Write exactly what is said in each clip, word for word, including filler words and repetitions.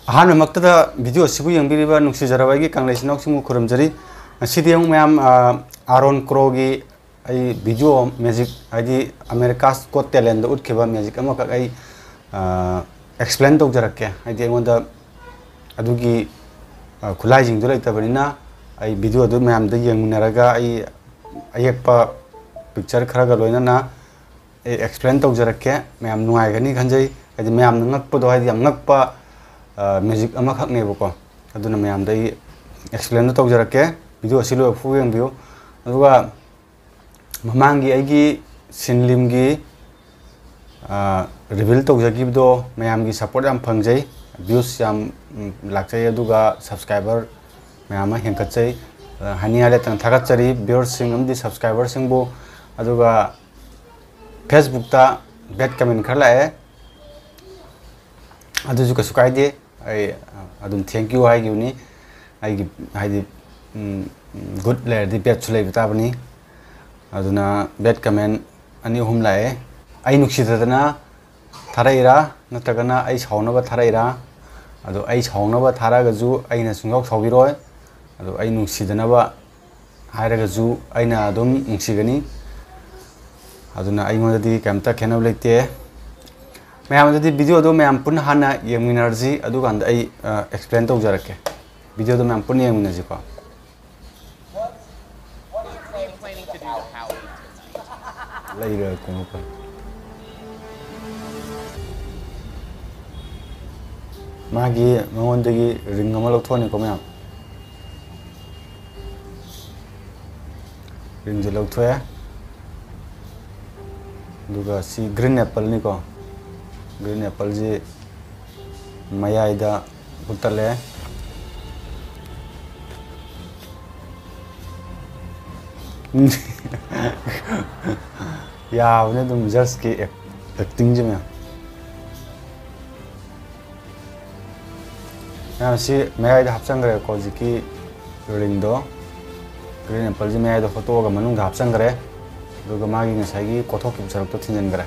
ꯑꯍꯥꯟꯕꯃꯛꯇꯗ video ꯑꯁꯤꯕꯨ ꯌꯦꯡꯕꯤꯔꯤꯕ ꯅꯨꯡꯁꯤꯖꯔꯕ ꯑꯩꯒꯤ ꯀꯪꯂꯩ ꯏꯆꯤꯟ ꯏꯅꯥꯎꯁꯤꯡꯕꯨ ꯈꯨꯔꯨꯝꯖꯔꯤ꯫ ꯉꯁꯤꯗꯤ ꯑꯃꯨꯛ ꯃꯌꯥꯝ, ꯑ, Aaron Crow ꯒꯤ ꯑꯩ video magic, ꯍꯥꯏꯗꯤ America's Got Talent ꯗ ꯎꯠꯈꯤꯕ magic ꯑꯃꯈꯛ ꯑꯩ, ꯑ, explain ꯇꯧꯖꯔꯛꯀꯦ꯫ ꯍꯥꯏꯗꯤ ꯑꯩꯉꯣꯟꯗ ꯑꯗꯨꯒꯤ, ꯑ, ꯈꯨꯠꯂꯥꯏꯁꯤꯡꯗꯨ ꯂꯩꯇꯕꯅꯤꯅ ꯑꯩ video ꯑꯗꯨ ꯃꯌꯥꯝꯗ ꯌꯦꯡꯃꯤꯟꯅꯔꯒ ꯑꯩ ꯑꯌꯦꯛꯄ picture ꯈꯔꯒ ꯂꯣꯏꯅꯅ ꯑꯩ explain ꯇꯧꯖꯔꯛꯀꯦ꯫ ꯃꯌꯥꯝ ꯅꯨꯡꯉꯥꯏꯒꯅꯤ ꯈꯟꯖꯩ꯫ ꯍꯥꯏꯗꯤ ꯃꯌꯥꯝꯅ ꯉꯛꯄꯗꯣ, ꯍꯥꯏꯗꯤ ꯌꯥꯝ ꯉꯛꯄ, ꯑ, magic ꯑꯃꯈꯛꯅꯦꯕꯀꯣ꯫ ꯑꯗꯨꯅ ꯃꯌꯥꯝꯗ ꯑꯩ explain ꯗꯣ ꯇꯧꯖꯔꯛꯀꯦ꯫ Video ꯑꯁꯤ ꯂꯣꯏꯕ ꯐꯥꯎ ꯌꯦꯡꯕꯤꯌꯨ꯫ ꯑꯗꯨꯒ ꯃꯃꯥꯡꯒꯤ ꯑꯩꯒꯤ ꯁꯤꯟꯂꯤꯝꯒꯤ, ꯑ, reveal ꯇꯧꯖꯈꯤꯕꯗꯣ ꯃꯌꯥꯝꯒꯤ support ꯌꯥꯝ ꯐꯪꯖꯩ, views ꯌꯥꯝ, ꯎꯝ, ꯂꯥꯛꯆꯩ, ꯑꯗꯨꯒ subscriber ꯃꯌꯥꯝ ꯑꯃ ꯍꯦꯟꯒꯠꯆꯩ꯫ ꯑ, ꯍꯥꯏꯅꯤꯡꯉꯥꯏ ꯂꯩꯇꯅ ꯊꯥꯒꯠꯆꯔꯤ viewer ꯁꯤꯡ ꯑꯃꯗꯤ subscriber ꯁꯤꯡꯕꯨ꯫ ꯑꯗꯨꯒ Facebook ꯇ bad comment ꯈꯔ ꯂꯥꯛꯑꯦ, ꯑꯗꯨꯁꯨ ꯀꯩꯁꯨ ꯀꯥꯏꯗꯦ꯫ ꯑꯩ ꯑꯗꯨꯝ thank you ꯍꯥꯏꯈꯤꯕꯅꯤ꯫ ꯑꯩꯒꯤ, ꯍꯥꯏꯗꯤ, ꯎꯝ, good ꯂꯩꯔꯗꯤ bad ꯁꯨ ꯂꯩꯕ ꯇꯥꯕꯅꯤ꯫ ꯑꯗꯨꯅ bad comment ꯑꯅꯤ ꯑꯍꯨꯝ ꯂꯥꯛꯑꯦ꯫ ꯑꯩ ꯅꯨꯡꯁꯤꯗꯗꯅ ꯊꯥꯔꯛꯏꯔꯥ, ꯅꯠꯇ꯭ꯔꯒꯅ ꯑꯩ ꯁꯥꯎꯅꯕ ꯊꯥꯔꯛꯏꯔꯥ? ꯑꯗꯣ ꯑꯩ ꯁꯥꯎꯅꯕ ꯊꯥꯔꯛꯑꯒꯁꯨ ꯑꯩꯅ ꯁꯨꯡꯁꯥꯎ ꯁꯥꯎꯕꯤꯔꯣꯏ꯫ ꯑꯗꯣ ꯑꯩ ꯅꯨꯡꯁꯤꯗꯅꯕ ꯍꯥꯏꯔꯒꯁꯨ ꯑꯩꯅ ꯑꯗꯨꯝ ꯅꯨꯡꯁꯤꯒꯅꯤ꯫ ꯑꯗꯨꯅ ꯑꯩꯉꯣꯟꯗꯗꯤ ꯀꯩꯝꯇ ꯈꯦꯠꯅꯕ ꯂꯩꯇꯦ꯫ ꯃꯌꯥꯝ ꯑꯗꯨꯗꯤ video ꯗꯣ ꯃꯌꯥꯝ ꯄꯨꯟꯅ ꯍꯥꯟꯅ ꯌꯦꯡꯃꯤꯟꯅꯔꯁꯤ, ꯑꯗꯨꯀꯥꯟꯗ ꯑꯩ, ꯑ, explain ꯇꯧꯖꯔꯛꯀꯦ꯫ Video ꯗꯣ ꯃꯌꯥꯝ ꯄꯨꯟꯅ ꯌꯦꯡꯃꯤꯟꯅꯁꯤꯀꯣ꯫ What are you planning to do to Howie tonight? ꯂꯩꯔ ꯀꯨꯝꯃꯛꯄ꯫ ꯃꯥꯒꯤ ꯃꯉꯣꯟꯗꯒꯤ ring ꯑꯃ ꯂꯧꯊꯣꯛꯑꯅꯤꯀꯣ ꯃꯌꯥꯝ꯫ Ring ꯁꯦ ꯂꯧꯊꯣꯛꯑꯦ꯫ ꯑꯗꯨꯒ ꯁꯤ green apple ꯅꯤꯀꯣ꯫ Green apple ꯁꯤ ꯃꯌꯥꯏꯗ ꯍꯨꯠꯇꯠꯂꯦ꯫ ꯌꯥꯕꯅꯦ ꯑꯗꯨꯝ judge ꯀꯤ act-, acting ꯁꯦ ꯃꯌꯥꯝ꯫ ꯃꯌꯥꯝ ꯁꯤ ꯃꯌꯥꯏꯗ ꯍꯥꯞꯆꯟꯈ꯭ꯔꯦꯀꯣ, ꯍꯧꯖꯤꯛꯀꯤ ring ꯗꯣ꯫ Green apple ꯁꯤ ꯃꯌꯥꯏꯗ ꯍꯣꯠꯇꯣꯛꯑꯒ ꯃꯅꯨꯡꯗ ꯍꯥꯞꯆꯟꯈ꯭ꯔꯦ꯫ ꯑꯗꯨꯒ ꯃꯥꯒꯤ ꯉꯁꯥꯏꯒꯤ ꯀꯣꯊꯣꯛꯈꯤꯕ ꯁꯔꯨꯛꯇꯣ ꯊꯤꯟꯖꯤꯟꯈ꯭ꯔꯦ꯫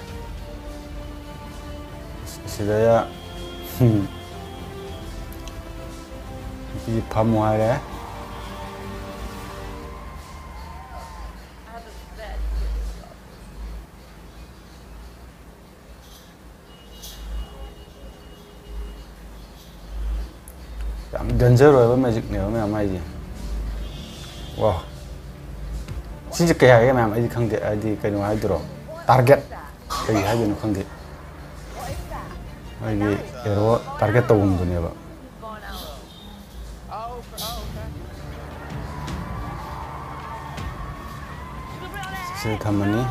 ꯁꯤꯗ, ꯎꯝ, ꯁꯤ ꯐꯝꯃꯨ ꯍꯥꯏꯔꯦ꯫ ꯌꯥꯝ danger ꯑꯣꯏꯕ magicꯅꯦꯕ ꯃꯌꯥꯝ ꯍꯥꯏꯁꯦ꯫ ꯋꯥ, ꯁꯤꯁꯦ ꯀꯩ ꯍꯥꯏꯒꯦ ꯃꯌꯥꯝ? ꯑꯩꯗꯤ ꯈꯪꯗꯦ꯫ ꯍꯥꯏꯗꯤ ꯀꯩꯅꯣ ꯍꯥꯏꯗꯣꯏꯔꯣ, target ꯀꯩ ꯍꯥꯏꯗꯣꯏꯅꯣ ꯈꯪꯗꯦ꯫ ꯑꯩꯒꯤ arrow target ꯇꯧꯐꯝꯗꯨꯅꯦꯕ꯫ ꯁꯤꯗ ꯊꯝꯃꯅꯤ꯫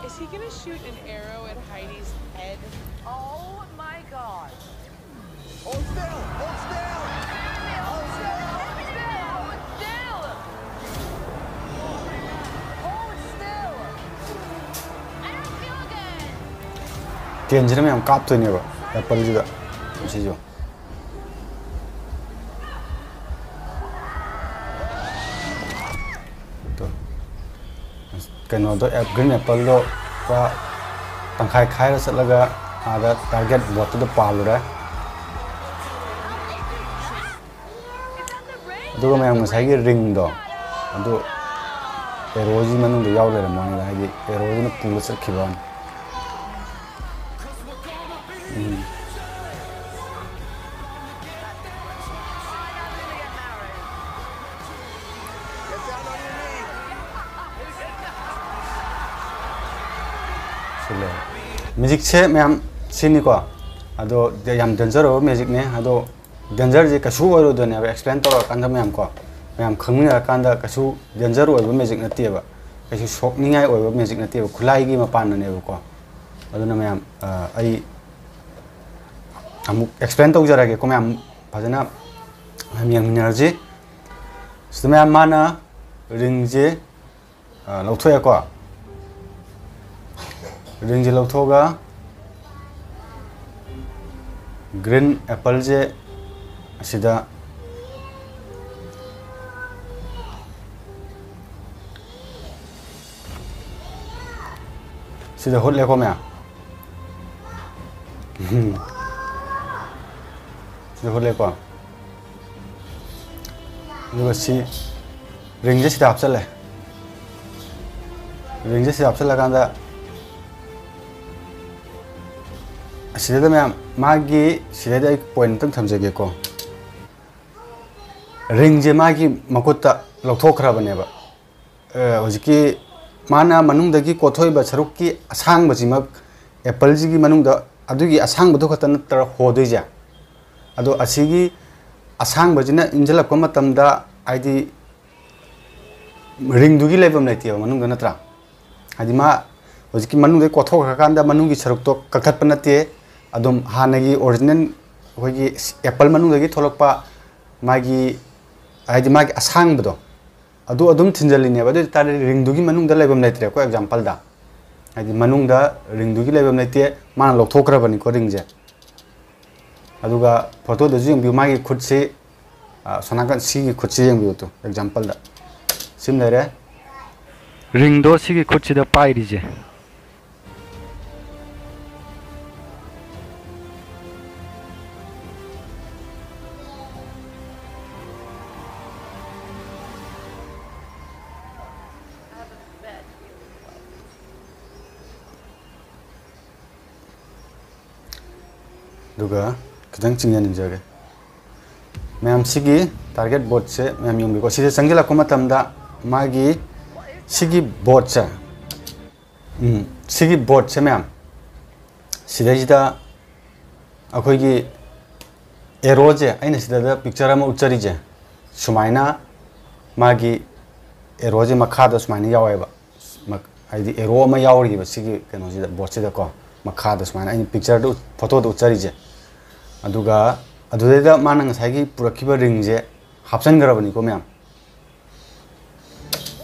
Is he gonna shoot an arrow at Heidi's head? Oh my god. Hold still! Hold still! Hold still! Hold still! Hold still! I don't feel good. Tenꯁꯤꯅ ꯃꯌꯥꯝ ꯀꯥꯞꯇꯣꯏꯅꯦꯕ appleꯁꯤꯗ꯫ ꯁꯤꯁꯨ꯫ ꯀꯩꯅꯣꯗꯣ, green appleꯗꯣ ꯄꯨꯔꯥ ꯇꯪꯈꯥꯏ ꯈꯥꯏꯔ ꯆꯠꯂꯒ ꯑꯥꯗ target boardꯇꯨꯗ ꯄꯥꯜꯂꯨꯔꯦ꯫ ꯑꯗꯨꯒ ꯃꯌꯥꯝ ꯉꯁꯥꯏꯒꯤ ringꯗꯣ, ꯑꯗꯨ arrowꯁꯤ ꯃꯅꯨꯡꯗ ꯌꯥꯎ ꯂꯩꯔꯝꯕ ꯋꯥꯅꯤꯗ, ꯍꯥꯏꯗꯤ arrowꯗꯨꯅ ꯄꯨꯔ ꯆꯠꯈꯤꯕ ꯋꯥꯅꯤ꯫ ꯎꯝ꯫ ꯁꯤ ꯂꯩꯔꯦ꯫ Magicꯁꯦ ꯃꯌꯥꯝ ꯁꯤꯅꯤꯀꯣ꯫ ꯑꯗꯣ ꯌꯥꯝ danger ꯑꯣꯏꯕ magicꯅꯦ꯫ ꯑꯗꯣ dangerꯁꯦ ꯀꯩꯁꯨ ꯑꯣꯏꯔꯣꯏꯗꯣꯏꯅꯦꯕ, explain ꯇꯧꯔꯛꯑꯀꯥꯟꯗ ꯃꯌꯥꯝ ꯀꯣ꯫ ꯃꯌꯥꯝ ꯈꯪꯃꯤꯟꯅꯔꯀꯥꯟꯗ ꯀꯩꯁꯨ danger ꯑꯣꯏꯕ magic ꯅꯠꯇꯦꯕ꯫ ꯀꯩꯁꯨ ꯁꯣꯛꯅꯤꯡꯉꯥꯏ ꯑꯣꯏꯕ magic ꯅꯠꯇꯦꯕ, ꯈꯨꯠꯂꯥꯏꯒꯤ ꯃꯄꯥꯟꯅꯅꯦꯕꯀꯣ꯫ ꯑꯗꯨꯅ ꯃꯌꯥꯝ, ꯑ, ꯑꯩ ꯑꯃꯨꯛ explain ꯇꯧꯖꯔꯒꯦꯀꯣ, ꯃꯌꯥꯝ ꯐꯖꯅ ꯃꯌꯥꯝ ꯌꯦꯡꯃꯤꯟꯅꯔꯁꯤ꯫ ꯁꯤꯗ ꯃꯌꯥꯝ ꯃꯥꯅ ringꯁꯦ, ꯑ, ꯂꯧꯊꯣꯛꯑꯦꯀꯣ꯫ Ringꯁꯦ ꯂꯧꯊꯣꯛꯑꯒ green appleꯁꯦ ꯑꯁꯤꯗ ꯁꯤꯗ ꯍꯨꯠꯂꯦꯀꯣ ꯃꯌꯥꯝ꯫ ꯎꯝ꯫ ꯁꯤꯗ ꯍꯨꯠꯂꯦꯀꯣ꯫ ꯑꯗꯨꯒ ꯁꯤ ꯔꯤꯡꯁꯦ ꯁꯤꯗ ꯍꯥꯞꯆꯜꯂꯦ꯫ ꯔꯤꯡꯁꯦ ꯁꯤꯗ ꯍꯥꯞꯆꯜꯂꯀꯥꯟꯗ ꯑꯁꯤꯗꯩꯗ ꯃꯌꯥꯝ ꯃꯥꯒꯤ, ꯁꯤꯗꯩꯗ ꯑꯩ ꯄꯣꯏꯟ ꯑꯝꯇꯪ ꯊꯝꯖꯒꯦꯀꯣ꯫ ꯔꯤꯡꯁꯦ ꯃꯥꯒꯤ ꯃꯈꯨꯠꯇ ꯂꯧꯊꯣꯛꯈ꯭ꯔꯕꯅꯦꯕ꯫ ꯑ, ꯍꯧꯖꯤꯛꯀꯤ ꯃꯥꯅ ꯃꯅꯨꯡꯗꯒꯤ ꯀꯣꯠꯊꯣꯛꯏꯕ ꯁꯔꯨꯛꯀꯤ ꯑꯁꯥꯡꯕꯁꯤꯃꯛ, ꯑꯦꯄꯜꯁꯤꯒꯤ ꯃꯅꯨꯡꯗ ꯑꯗꯨꯒꯤ ꯑꯁꯥꯡꯕꯗꯨ ꯈꯛꯇ ꯅꯠꯇ꯭ꯔ ꯍꯣꯗꯣꯏꯁꯦ꯫ ꯑꯗꯣ ꯑꯁꯤꯒꯤ ꯑꯁꯥꯡꯕꯁꯤꯅ ꯏꯟꯁꯤꯜꯂꯛꯄ ꯃꯇꯝꯗ, ꯍꯥꯏꯗꯤ, ꯔꯤꯡꯗꯨꯒꯤ ꯂꯩꯐꯝ ꯂꯩꯇꯦꯕ ꯃꯅꯨꯡꯗ, ꯅꯠꯇ꯭ꯔꯥ? ꯍꯥꯏꯗꯤ ꯃꯥ ꯍꯧꯖꯤꯛꯀꯤ ꯃꯅꯨꯡꯗꯒꯤ ꯀꯣꯠꯊꯣꯛꯈ꯭ꯔꯀꯥꯟꯗ ꯃꯅꯨꯡꯒꯤ ꯁꯔꯨꯛꯇꯣ ꯀꯛꯊꯠꯄ ꯅꯠꯇꯦ, ꯑꯗꯨꯝ ꯍꯥꯟꯅꯒꯤ ꯑꯣꯔꯤꯖꯤꯅꯦꯜ ꯑꯩꯈꯣꯏꯒꯤ ꯑꯦꯄꯜ ꯃꯅꯨꯡꯗꯒꯤ ꯊꯣꯛꯂꯛꯄ ꯃꯥꯒꯤ, ꯍꯥꯏꯗꯤ ꯃꯥꯒꯤ ꯑꯁꯥꯡꯕꯗꯣ, ꯑꯗꯨ ꯑꯗꯨꯝ ꯊꯤꯟꯖꯜꯂꯤꯅꯦꯕ꯫ ꯑꯗꯨ ꯑꯣꯏ ꯇꯥꯔꯗꯤ ꯔꯤꯡꯗꯨꯒꯤ ꯃꯅꯨꯡꯗ ꯂꯩꯐꯝ ꯂꯩꯇ꯭ꯔꯦꯀꯣ, ꯑꯦꯛꯖꯥꯝꯄꯜꯗ꯫ ꯍꯥꯏꯗꯤ ꯃꯅꯨꯡꯗ ꯔꯤꯡꯗꯨꯒꯤ ꯂꯩꯐꯝ ꯂꯩꯇꯦ, ꯃꯥꯅ ꯂꯧꯊꯣꯛꯈ꯭ꯔꯕꯅꯤꯀꯣ ꯔꯤꯡꯁꯦ꯫ ꯑꯗꯨꯒ ꯐꯣꯇꯣꯗꯁꯨ ꯌꯦꯡꯕꯤꯌꯨ, ꯃꯥꯒꯤ ꯈꯨꯠꯁꯤ, ꯑ, ꯁꯣꯝ ꯅꯥꯀꯟ ꯁꯤꯒꯤ ꯈꯨꯠꯁꯤ ꯌꯦꯡꯕꯤꯌꯨ ꯇꯨ, ꯑꯦꯛꯖꯥꯝꯄꯜꯗ꯫ ꯁꯤꯃ ꯂꯩꯔꯦ꯫ ꯔꯤꯡꯗꯣ ꯁꯤꯒꯤ ꯈꯨꯠꯁꯤꯗ ꯄꯥꯏꯔꯤꯁꯦ꯫ ꯑꯗꯨꯒ ꯈꯤꯇꯪ ꯆꯤꯡꯖꯟꯖꯒꯦ꯫ ꯃꯌꯥꯝ ꯁꯤꯒꯤ ꯇꯥꯔꯒꯦꯠ ꯕꯣꯠꯁꯦ ꯃꯌꯥꯝ ꯌꯦꯡꯕꯤꯀꯣ꯫ ꯁꯤꯗ ꯆꯪꯁꯤꯜꯂꯛꯄ ꯃꯇꯝꯗ ꯃꯥꯒꯤ ꯁꯤꯒꯤ ꯕꯣꯠꯁꯦ, ꯎꯝ, ꯁꯤꯒꯤ ꯕꯣꯠꯁꯦ ꯃꯌꯥꯝ, ꯁꯤꯗꯩꯁꯤꯗ ꯑꯩꯈꯣꯏꯒꯤ ꯑꯦꯔꯣꯁꯦ, ꯑꯩꯅ ꯁꯤꯗ ꯄꯤꯛꯆꯔ ꯑꯃ ꯎꯠꯆꯔꯤꯁꯦ, ꯁꯨꯃꯥꯏꯅ ꯃꯥꯒꯤ ꯑꯦꯔꯣꯁꯦ ꯃꯈꯥꯗ ꯁꯨꯃꯥꯏꯅ ꯌꯥꯎꯋꯦꯕ꯫ ꯃ-, ꯍꯥꯏꯗꯤ ꯑꯦꯔꯣ ꯑꯃ ꯌꯥꯎꯔꯤꯕ ꯁꯤꯒꯤ ꯀꯩꯅꯣꯁꯤꯗ, ꯕꯣꯠꯁꯤꯗꯀꯣ, ꯃꯈꯥꯗ ꯁꯨꯃꯥꯏꯅ ꯑꯩꯅ ꯄꯤꯛꯆꯔꯗ ꯎꯠ-, ꯐꯣꯇꯣꯗ ꯎꯠꯆꯔꯤꯁꯦ꯫ ꯑꯗꯨꯒ ꯑꯗꯨꯗꯩꯗ ꯃꯥꯅ ꯉꯁꯥꯏꯒꯤ ꯄꯨꯔꯛꯈꯤꯕ ꯔꯤꯡꯁꯦ ꯍꯥꯞꯆꯟꯈ꯭ꯔꯕꯅꯤꯀꯣ ꯃꯌꯥꯝ꯫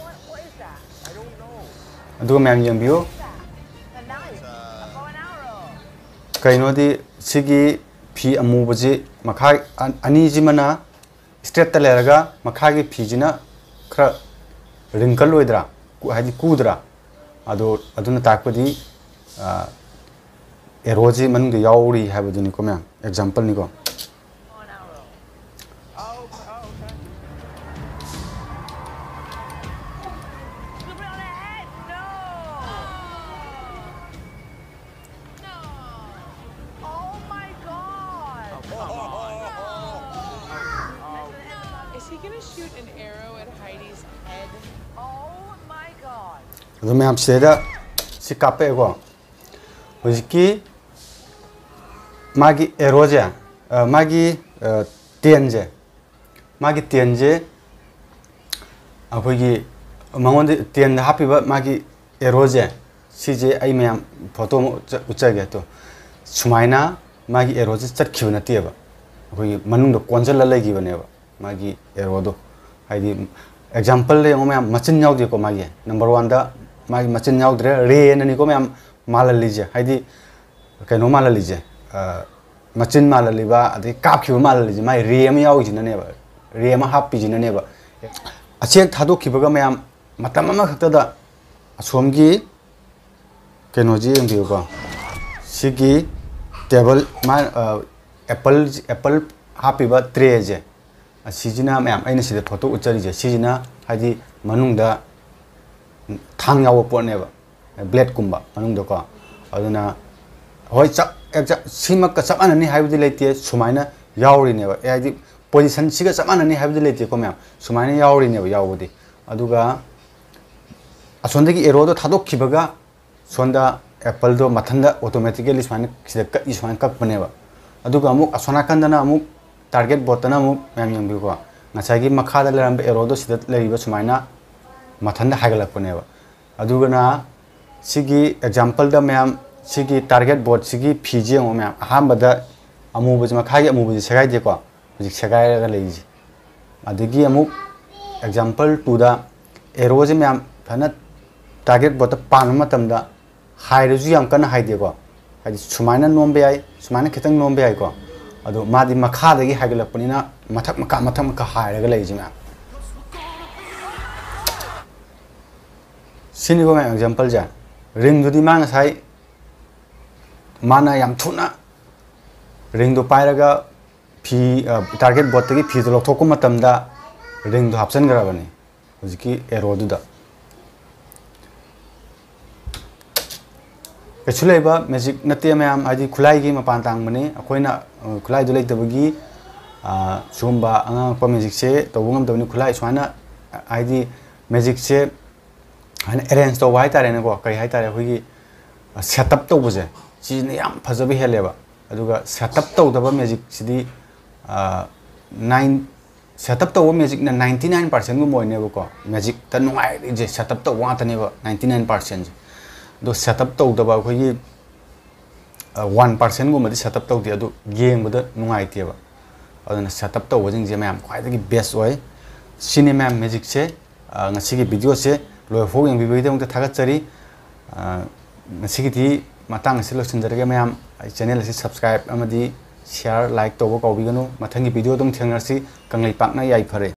ꯑꯗꯨꯒ ꯃꯌꯥꯝ ꯌꯦꯡꯕꯤꯌꯨ꯫ ꯀꯩꯅꯣꯗꯤ ꯁꯤꯒꯤ ꯐꯤ ꯑꯃꯨꯕꯁꯤ ꯃꯈꯥ ꯑ-, ꯑꯅꯤꯁꯤꯃꯅ ꯏꯁꯇ꯭ꯔꯦꯠꯇ ꯂꯩꯔꯒ ꯃꯈꯥꯒꯤ ꯐꯤꯁꯤꯅ ꯈꯔ ꯔꯤꯡꯀꯜ ꯑꯣꯏꯗ꯭ꯔꯥ? ꯀꯨ-, ꯍꯥꯏꯗꯤ ꯀꯨꯗ꯭ꯔꯥ? ꯑꯗꯣ ꯑꯗꯨꯅ ꯇꯥꯛꯄꯗꯤ ꯑꯦꯔꯣꯁꯤ ꯃꯅꯨꯡꯗ ꯌꯥꯎꯔꯤ ꯍꯥꯏꯕꯗꯨꯅꯤꯀꯣ ꯃꯌꯥꯝ, ꯑꯦꯛꯖꯥꯝꯄꯜꯅꯤꯀꯣ꯫ Is he gonna shoot an arrow at Heidi's head? Oh my god. ꯑꯗꯣ ꯃꯌꯥꯝ ꯁꯤꯗꯩꯗ ꯁꯤ ꯀꯥꯞꯄꯛꯑꯦꯀꯣ꯫ ꯍꯧꯖꯤꯛꯀꯤ ꯃꯥꯒꯤ ꯑꯦꯔꯣꯁꯦ, ꯃꯥꯒꯤ ꯇꯦꯟꯁꯦ, ꯃꯥꯒꯤ ꯇꯦꯟꯁꯦ ꯑꯩꯈꯣꯏꯒꯤ ꯃꯉꯣꯟꯗ ꯇꯦꯟꯗ ꯍꯥꯞꯄꯤꯕ ꯃꯥꯒꯤ ꯑꯦꯔꯣꯁꯦ, ꯁꯤꯁꯦ ꯑꯩ ꯃꯌꯥꯝ ꯐꯣꯇꯣ ꯑꯃ ꯎꯠꯆ-, ꯎꯠꯆꯒꯦ꯫ ꯑꯗꯣ ꯁꯨꯃꯥꯏꯅ ꯃꯥꯒꯤ ꯑꯦꯔꯣꯁꯦ ꯆꯠꯈꯤꯕ ꯅꯠꯇꯦꯕ, ꯑꯩꯈꯣꯏꯒꯤ ꯃꯅꯨꯡꯗ ꯀꯣꯟꯁꯤꯜꯂ ꯂꯩꯈꯤꯕꯅꯦꯕ ꯃꯥꯒꯤ ꯑꯦꯔꯣꯗꯣ꯫ ꯍꯥꯏꯗꯤ ꯑꯦꯛꯖꯥꯝꯄꯜꯗ ꯌꯦꯡꯉꯣ ꯃꯌꯥꯝ, ꯃꯆꯤꯟ ꯌꯥꯎꯗꯦꯀꯣ ꯃꯥꯒꯤ꯫ ꯅꯝꯕꯔ ꯋꯥꯟꯗ ꯃꯥꯒꯤ ꯃꯆꯤꯟ ꯌꯥꯎꯗ꯭ꯔꯦ, ꯔꯦꯅꯅꯤꯀꯣ ꯃꯌꯥꯝ ꯃꯥꯜꯍꯜꯂꯤꯁꯦ꯫ ꯍꯥꯏꯗꯤ ꯀꯩꯅꯣ ꯃꯥꯜꯍꯜꯂꯤꯁꯦ, ꯃꯆꯤꯟ ꯃꯥꯜꯍꯜꯂꯤꯕ, ꯑꯗꯩ ꯀꯥꯞꯈꯤꯕ ꯃꯥꯜꯍꯜꯂꯤꯁꯦ, ꯃꯥꯏ ꯔꯦ ꯑꯃ ꯌꯥꯎꯔꯤꯁꯤꯅꯅꯦꯕ, ꯔꯦ ꯑꯃ ꯍꯥꯞꯄꯤꯁꯤꯅꯅꯦꯕ꯫ ꯑꯁꯦꯡ ꯊꯥꯗꯣꯛꯈꯤꯕꯒ ꯃꯌꯥꯝ ꯃꯇꯝ ꯑꯃꯈꯛꯇꯗ ꯑꯁꯣꯝꯒꯤ ꯀꯩꯅꯣꯁꯤ ꯌꯦꯡꯕꯤꯌꯨꯀꯣ꯫ ꯁꯤꯒꯤ ꯇꯦꯕꯜ, ꯃꯥ, ꯑꯦꯄꯜ, ꯑꯦꯄꯜ ꯍꯥꯞꯄꯤꯕ ꯇ꯭ꯔꯦꯁꯦ, ꯑꯁꯤꯁꯤꯅ ꯃꯌꯥꯝ ꯑꯩꯅ ꯁꯤꯗ ꯐꯣꯇꯣ ꯎꯠꯆꯔꯤꯁꯦ, ꯁꯤꯁꯤꯅ ꯍꯥꯏꯗꯤ ꯃꯅꯨꯡꯗ ꯊꯥꯡ ꯌꯥꯎꯕ ꯄꯣꯠꯅꯦꯕ, ꯕ꯭ꯂꯦꯗꯀꯨꯝꯕ ꯃꯅꯨꯡꯗꯀꯣ꯫ ꯑꯗꯨꯅ ꯍꯣꯏ, ꯆꯞ, ꯑꯦꯛꯖꯦꯛ ꯁꯤꯃꯛꯀ ꯆꯞ ꯃꯥꯟꯅꯅꯤ ꯍꯥꯏꯕꯗꯤ ꯂꯩꯇꯦ, ꯁꯨꯃꯥꯏꯅ ꯌꯥꯎꯔꯤꯅꯦꯕ꯫ ꯑꯦ, ꯍꯥꯏꯗꯤ ꯄꯣꯖꯤꯁꯟꯁꯤꯒ ꯆꯞ ꯃꯥꯟꯅꯅꯤ ꯍꯥꯏꯕꯗꯤ ꯂꯩꯇꯦꯀꯣ ꯃꯌꯥꯝ, ꯁꯨꯃꯥꯏꯅ ꯌꯥꯎꯔꯤꯅꯦꯕ ꯌꯥꯎꯕꯗꯤ꯫ ꯑꯗꯨꯒ ꯑꯁꯣꯝꯗꯒꯤ ꯑꯦꯔꯣꯗꯣ ꯊꯥꯗꯣꯛꯈꯤꯕꯒ ꯁꯣꯝꯗ ꯑꯦꯄꯜꯗꯣ ꯃꯊꯟꯗ ꯑꯣꯇꯣꯃꯦꯇꯤꯀꯦꯂꯤ ꯁꯨꯃꯥꯏꯅ ꯁꯤꯗ ꯀꯛꯏ, ꯁꯨꯃꯥꯏꯅ ꯀꯛꯄꯅꯦꯕ꯫ ꯑꯗꯨꯒ ꯑꯃꯨꯛ ꯑꯁꯣꯝ ꯅꯥꯀꯟꯗꯅ ꯑꯃꯨꯛ ꯇꯥꯔꯒꯦꯠ ꯕꯣꯠꯇꯅ ꯑꯃꯨꯛ, ꯃꯌꯥꯝ ꯌꯦꯡꯕꯤꯌꯨꯀꯣ, ꯉꯁꯥꯏꯒꯤ ꯃꯈꯥꯗ ꯂꯩꯔꯝꯕ ꯑꯦꯔꯣꯗꯣ ꯁꯤꯗ ꯂꯩꯔꯤꯕ ꯁꯨꯃꯥꯏꯅ ꯃꯊꯟꯗ ꯍꯥꯏꯒꯠꯂꯛꯄꯅꯦꯕ꯫ ꯑꯗꯨꯒꯅ ꯁꯤꯒꯤ ꯑꯦꯛꯖꯥꯝꯄꯜꯗ ꯃꯌꯥꯝ, ꯁꯤꯒꯤ ꯇꯥꯔꯒꯦꯠ ꯕꯣꯠꯁꯤꯒꯤ ꯐꯤꯁꯦ ꯌꯦꯡꯉꯣ ꯃꯌꯥꯝ, ꯑꯍꯥꯟꯕꯗ ꯑꯃꯨꯕꯁꯦ, ꯃꯈꯥꯒꯤ ꯑꯃꯨꯕꯁꯦ ꯁꯦꯒꯥꯏꯗꯦꯀꯣ, ꯍꯧꯖꯤꯛ ꯁꯦꯒꯥꯏꯔꯒ ꯂꯩꯔꯤꯁꯦ꯫ ꯑꯗꯒꯤ ꯑꯃꯨꯛ ꯑꯦꯛꯖꯥꯝꯄꯜ ꯇꯨꯗ ꯑꯦꯔꯣꯁꯦ ꯃꯌꯥꯝ ꯐꯖꯅ ꯇꯥꯔꯒꯦꯠ ꯕꯣꯠꯇ ꯄꯥꯟꯕ ꯃꯇꯝꯗ ꯍꯥꯏꯔꯁꯨ ꯌꯥꯝ ꯀꯟꯅ ꯍꯥꯏꯗꯦꯀꯣ, ꯍꯥꯏꯗꯤ ꯁꯨꯃꯥꯏꯅ ꯅꯣꯝꯕ ꯌꯥꯏ, ꯁꯨꯃꯥꯏꯅ ꯈꯤꯇꯪ ꯅꯣꯝꯕ ꯌꯥꯏꯀꯣ꯫ ꯑꯗꯣ ꯃꯥꯗꯤ ꯃꯈꯥꯗꯒꯤ ꯍꯥꯏꯒꯠꯂꯛꯄꯅꯤꯅ ꯃꯊꯛ ꯃꯈꯥ, ꯃꯊꯛ ꯃꯈꯥ ꯍꯥꯏꯔꯒ ꯂꯩꯔꯤꯁꯦ ꯃꯌꯥꯝ꯫ ꯁꯤꯅꯤꯀꯣ ꯃꯌꯥꯝ ꯑꯦꯛꯖꯥꯝꯄꯜꯁꯦ꯫ ꯔꯤꯡꯗꯨꯗꯤ ꯃꯥ ꯉꯁꯥꯏ ꯃꯥꯅ ꯌꯥꯝ ꯊꯨꯅ ꯔꯤꯡꯗꯣ ꯄꯥꯏꯔꯒ ꯐꯤ, ꯇꯥꯔꯒꯦꯠ ꯕꯣꯠꯇꯒꯤ ꯐꯤꯗꯣ ꯂꯧꯊꯣꯛꯄ ꯃꯇꯝꯗ ꯔꯤꯡꯗꯣ ꯍꯥꯞꯆꯤꯟꯈ꯭ꯔꯕꯅꯤ ꯍꯧꯖꯤꯛꯀꯤ ꯑꯦꯔꯣꯗꯨꯗ꯫ ꯀꯩꯁꯨ ꯂꯩꯕ ꯃꯦꯖꯤꯛ ꯅꯠꯇꯦ ꯃꯌꯥꯝ, ꯍꯥꯏꯗꯤ ꯈꯨꯠꯂꯥꯏꯒꯤ ꯃꯄꯥꯟ ꯇꯥꯡꯕꯅꯤ꯫ ꯑꯩꯈꯣꯏꯅ ꯈꯨꯠꯂꯥꯏꯗꯨ ꯂꯩꯇꯕꯒꯤ ꯁꯤꯒꯨꯝꯕ ꯑꯉꯥꯡ ꯑꯉꯛꯄ ꯃꯦꯖꯤꯛꯁꯦ ꯇꯧꯕ ꯉꯝꯗꯕꯅꯤ꯫ ꯈꯨꯠꯂꯥꯏ ꯁꯨꯃꯥꯏꯅ, ꯍꯥꯏꯗꯤ ꯃꯦꯖꯤꯛꯁꯦ ꯍꯥꯏꯅ ꯑꯦꯔꯦꯟꯖ ꯇꯧꯕ ꯍꯥꯏꯇꯥꯔꯦꯅꯦꯀꯣ, ꯀꯔꯤ ꯍꯥꯏꯇꯥꯔꯦ, ꯑꯩꯈꯣꯏꯒꯤ ꯁꯦꯠ ꯑꯞ ꯇꯧꯕꯁꯦ, ꯁꯤꯁꯤꯅ ꯌꯥꯝ ꯐꯖꯕ ꯍꯦꯜꯂꯦꯕ꯫ ꯑꯗꯨꯒ ꯁꯦꯠ ꯑꯞ ꯇꯧꯗꯕ ꯃꯦꯖꯤꯛꯁꯤꯗꯤ, ꯅꯥꯏꯟ ꯁꯦꯠ ꯑꯞ ꯇꯧꯕ ꯃꯦꯖꯤꯛꯅ ꯅꯥꯏꯟꯇꯤ ꯅꯥꯏꯟ ꯄꯥꯔꯁꯦꯟꯒꯨꯝꯕ ꯑꯣꯏꯅꯦꯕꯀꯣ꯫ ꯃꯦꯖꯤꯛꯇ ꯅꯨꯡꯉꯥꯏꯔꯤꯁꯦ ꯁꯦꯠ ꯑꯞ ꯇꯧꯕ ꯉꯥꯛꯇꯅꯦꯕ, ꯅꯥꯏꯟꯇꯤ ꯅꯥꯏꯟ ꯄꯥꯔꯁꯦꯟꯁꯦ꯫ ꯑꯗꯣ ꯁꯦꯠ ꯑꯞ ꯇꯧꯗꯕ ꯑꯩꯈꯣꯏꯒꯤ ꯋꯥꯟ ꯄꯥꯔꯁꯦꯟꯒꯨꯝꯕꯗꯤ ꯁꯦꯠ ꯑꯞ ꯇꯧꯗꯦ, ꯑꯗꯨ ꯌꯦꯡꯕꯗ ꯅꯨꯡꯉꯥꯏꯇꯦꯕ꯫ ꯑꯗꯨꯅ ꯁꯦꯠ ꯑꯞ ꯇꯧꯕꯁꯤꯡꯁꯦ ꯃꯌꯥꯝ ꯈ꯭ꯋꯥꯏꯗꯒꯤ ꯕꯦꯁ ꯑꯣꯏ꯫ ꯁꯤꯅꯤ ꯃꯌꯥꯝ ꯃꯦꯖꯤꯛꯁꯦ꯫ ꯉꯁꯤꯒꯤ ꯚꯤꯗꯤꯑꯣꯁꯦ ꯂꯣꯏꯐꯥꯎ ꯌꯦꯡꯕꯤꯕꯒꯤꯗꯃꯛꯇ ꯊꯥꯒꯠꯆꯔꯤ꯫ ꯉꯁꯤꯒꯤꯗꯤ ꯃꯇꯥꯡ ꯑꯁꯤ ꯂꯣꯏꯁꯤꯟꯖꯔꯒꯦ ꯃꯌꯥꯝ꯫ ꯑꯩ ꯆꯦꯅꯦꯜ ꯑꯁꯤ ꯁꯕꯁꯀ꯭ꯔꯥꯏꯕ ꯑꯃꯗꯤ ꯁꯤꯌꯥꯔ, ꯂꯥꯏꯛ ꯇꯧꯕ ꯀꯥꯎꯕꯤꯒꯅꯨ꯫ ꯃꯊꯪꯒꯤ ꯚꯤꯗꯤꯑꯣ ꯑꯗꯨꯝ ꯊꯦꯡꯅꯔꯁꯤ꯫ ꯀꯪꯂꯩꯄꯥꯛꯅ ꯌꯥꯏꯐꯔꯦ꯫